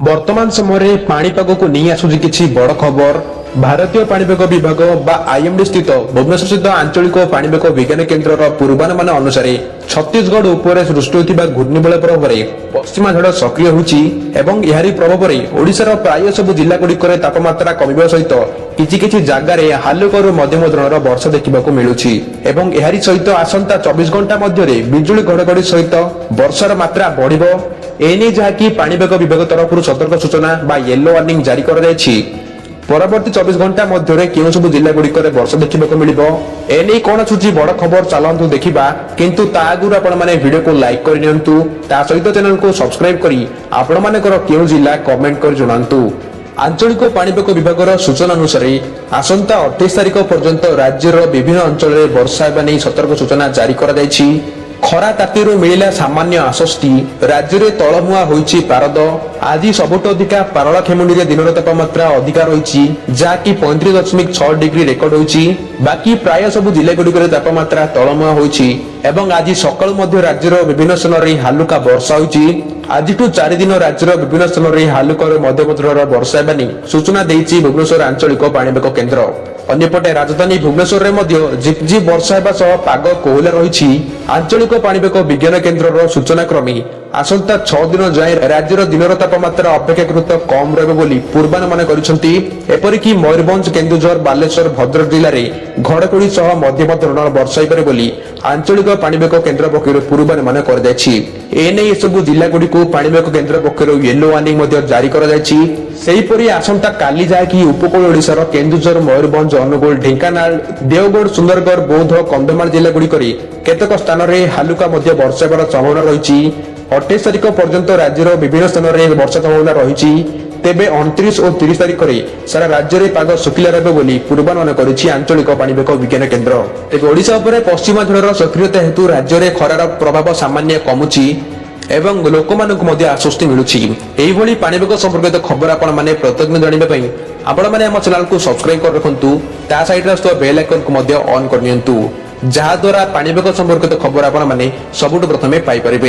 ବର୍ତ୍ତମାନ ସମୟରେ ପାଣିପାଗକୁ ନେଇ ଆସୁଛି କିଛି ବଡ଼ ଖବର। ଭାରତୀୟ ପାଣିପାଗ ବିଭାଗ ବା ଆଇଏମଡି ସ୍ଥିତ ଭୁବନେଶ୍ୱର ସ୍ଥିତ ଆଞ୍ଚଳିକ ପାଣିପାଗ ବିଜ୍ଞାନ କେନ୍ଦ୍ରର ପୂର୍ବାନୁମାନ ଅନୁସାରେ ଛତିଶଗଡ଼ ଉପରେ ସୃଷ୍ଟି ହୋଇଥିବା ଘୂର୍ଣ୍ଣିବଳୟ ପ୍ରଭାବରେ ପଶ୍ଚିମା ଝଡ଼ ସକ୍ରିୟ ହେଉଛି ଏବଂ ଏହାରି ପ୍ରଭାବରେ ଓଡ଼ିଶାର ପ୍ରାୟ ସବୁ ଜିଲ୍ଲାଗୁଡ଼ିକରେ ତାପମାତ୍ରା କମିବା ସହିତ କିଛି କିଛି ଜାଗାରେ ହାଲୁକାରୁ ମଧ୍ୟମ ଧରଣର ବର୍ଷା ଦେଖିବାକୁ ମିଳୁଛି। ଏବଂ ଏହାରି ସହିତ ଆସନ୍ତା 24 ଘଣ୍ଟା ମଧ୍ୟରେ ବିଜୁଳି ଘଡ଼ଘଡ଼ି ସହିତ ବର୍ଷାର ମାତ୍ରା ବଢ଼ିବ। ଏନେଇ ଯାହାକି ପାଣିପାଗ ବିଭାଗ ତରଫରୁ ସତର୍କ ସୂଚନା ବା ୟେଲୋ ୱାର୍ଣ୍ଣିଂ ଜାରି କରାଯାଇଛି। ପରବର୍ତ୍ତୀ 24 ଘଣ୍ଟା ମଧ୍ୟରେ କେଉଁ ସବୁ ଜିଲ୍ଲାଗୁଡ଼ିକରେ ବର୍ଷା ଦେଖିବାକୁ ମିଳିବ, ଏନେଇ କଣ ଆସୁଛି ବଡ଼ ଖବର, ଚାଲନ୍ତୁ ଦେଖିବା। କିନ୍ତୁ ତା ଆଗରୁ ଆପଣମାନେ ଭିଡିଓକୁ ଲାଇକ୍ କରିନିଅନ୍ତୁ, ତା ସହିତ ଚ୍ୟାନେଲକୁ ସବସ୍କ୍ରାଇବ କରି ଆପଣମାନଙ୍କର କେଉଁ ଜିଲ୍ଲା କମେଣ୍ଟ କରି ଜଣାନ୍ତୁ। ଆଞ୍ଚଳିକ ପାଣିପାଗ ବିଭାଗର ସୂଚନା ଅନୁସାରେ ଆସନ୍ତା 28 ତାରିଖ ପର୍ଯ୍ୟନ୍ତ ରାଜ୍ୟର ବିଭିନ୍ନ ଅଞ୍ଚଳରେ ବର୍ଷା ହେବା ନେଇ ସତର୍କ ସୂଚନା ଜାରି କରାଯାଇଛି। ଖରା ତାତିରୁ ମିଳିଲା ସାମାନ୍ୟ ଆଶ୍ୱସ୍ତି। ରାଜ୍ୟରେ ତଳମୁହାଁ ହୋଇଛି ପାରଦ। ଆଜି ସବୁଠୁ ଅଧିକା ପାରଳାଖେମୁଣ୍ଡିରେ ଦିନର ତାପମାତ୍ରା ଅଧିକା ରହିଛି, ଯାହାକି 35.6 ଡିଗ୍ରୀ ରେକର୍ଡ ହୋଇଛି। ବାକି ପ୍ରାୟ ସବୁ ଜିଲ୍ଲାଗୁଡ଼ିକରେ ତାପମାତ୍ରା ତଳମୁହାଁ ହୋଇଛି ଏବଂ ଆଜି ସକାଳୁ ମଧ୍ୟ ରାଜ୍ୟର ବିଭିନ୍ନ ସ୍ଥାନରେ ହାଲୁକା ବର୍ଷା ହୋଇଛି। ଆଜିଠୁ 4 ଦିନ ରାଜ୍ୟର ବିଭିନ୍ନ ସ୍ଥାନରେ ହାଲୁକାରୁ ମଧ୍ୟମ ଧରଣର ବର୍ଷା ହେବା ନେଇ ସୂଚନା ଦେଇଛି ଭୁବନେଶ୍ୱର ଆଞ୍ଚଳିକ ପାଣିପାଗ କେନ୍ଦ୍ର। ଅନ୍ୟପଟେ ରାଜଧାନୀ ଭୁବନେଶ୍ୱରରେ ମଧ୍ୟ ଝିପଝିପ ବର୍ଷା ହେବା ସହ ପାଗ କୋହଲା ରହିଛି। ଆଞ୍ଚଳିକ ପାଣିପାଗ ବିଜ୍ଞାନ କେନ୍ଦ୍ରର ସୂଚନା କ୍ରମେ ଆସନ୍ତା 6 ଦିନ ଯାଏଁ ରାଜ୍ୟର ଦିନର ତାପମାତ୍ରା ଅପେକ୍ଷାକୃତ କମ୍ ରହିବ ବୋଲି ପୂର୍ବାନୁମାନ କରିଛନ୍ତି। ଏପରିକି ମୟୂରଭଞ୍ଜ, କେନ୍ଦୁଝର, ବାଲେଶ୍ୱର, ଭଦ୍ରକ ଜିଲ୍ଲାରେ ଘଡ଼ଘଡ଼ି ସହ ମଧ୍ୟମ ଧରଣର ବର୍ଷା ହୋଇପାରେ ବୋଲି ଆଞ୍ଚଳିକ ପାଣିପାଗ କେନ୍ଦ୍ର ପକ୍ଷରୁ ପୂର୍ବାନୁମାନ କରାଯାଇଛି। ଏନେଇ ଏସବୁ ଜିଲ୍ଲାଗୁଡ଼ିକୁ ପାଣିପାଗ କେନ୍ଦ୍ର ପକ୍ଷରୁ ୟେଲୋ ୱାର୍ଣ୍ଣିଂ ମଧ୍ୟ ଜାରି କରାଯାଇଛି। ସେହିପରି ଆସନ୍ତା କାଲି ଯାହାକି ଉପକୂଳ ଓଡ଼ିଶାର କେନ୍ଦୁଝର, ମୟୂରଭଞ୍ଜ, ଅନୁଗୁଳ, ଢେଙ୍କାନାଳ, ଦେଓଗଡ଼, ସୁନ୍ଦରଗଡ଼, ବୌଦ୍ଧ, କନ୍ଧମାଳ ଜିଲ୍ଲାଗୁଡ଼ିକରେ କେତେକ ସ୍ଥାନରେ ହାଲୁକା ମଧ୍ୟ ବର୍ଷା ହେବାର ସମ୍ଭାବନା ରହିଛି। 28 ତାରିଖ ପର୍ଯ୍ୟନ୍ତ ରାଜ୍ୟର ବିଭିନ୍ନ ସ୍ଥାନରେ ବର୍ଷା ସମ୍ଭାବନା ରହିଛି। ତେବେ 29 ଓ 30 ତାରିଖରେ ସାରା ରାଜ୍ୟରେ ପାଗ ଶୁଖିଲା ରହିବ ବୋଲି ପୂର୍ବାନୁମାନ କରିଛି ଆଞ୍ଚଳିକ ପାଣିପାଗ ବିଜ୍ଞାନ କେନ୍ଦ୍ର। ତେବେ ଓଡ଼ିଶା ଉପରେ ପଶ୍ଚିମା ଝଡ଼ର ସକ୍ରିୟତା ହେତୁ ରାଜ୍ୟରେ ଖରାର ପ୍ରଭାବ ସାମାନ୍ୟ କମୁଛି ଏବଂ ଲୋକମାନଙ୍କୁ ମଧ୍ୟ ଆଶ୍ୱସ୍ତି ମିଳୁଛି। ଏହିଭଳି ପାଣିପାଗ ସମ୍ପର୍କିତ ଖବର ଆପଣମାନେ ପ୍ରତ୍ୟେକ ଦିନ ଜାଣିବା ପାଇଁ ଆପଣମାନେ ଆମ ଚ୍ୟାନେଲକୁ ସବସ୍କ୍ରାଇବ କରି ରଖନ୍ତୁ। ତା ସାଇଡରେ ଆସୁଥିବା ବେଲ୍ ଆଇକନକୁ ମଧ୍ୟ ଅନ୍ କରିନିଅନ୍ତୁ, ଯାହାଦ୍ୱାରା ପାଣିପାଗ ସମ୍ପର୍କିତ ଖବର ଆପଣମାନେ ସବୁଠୁ ପ୍ରଥମେ ପାଇପାରିବେ।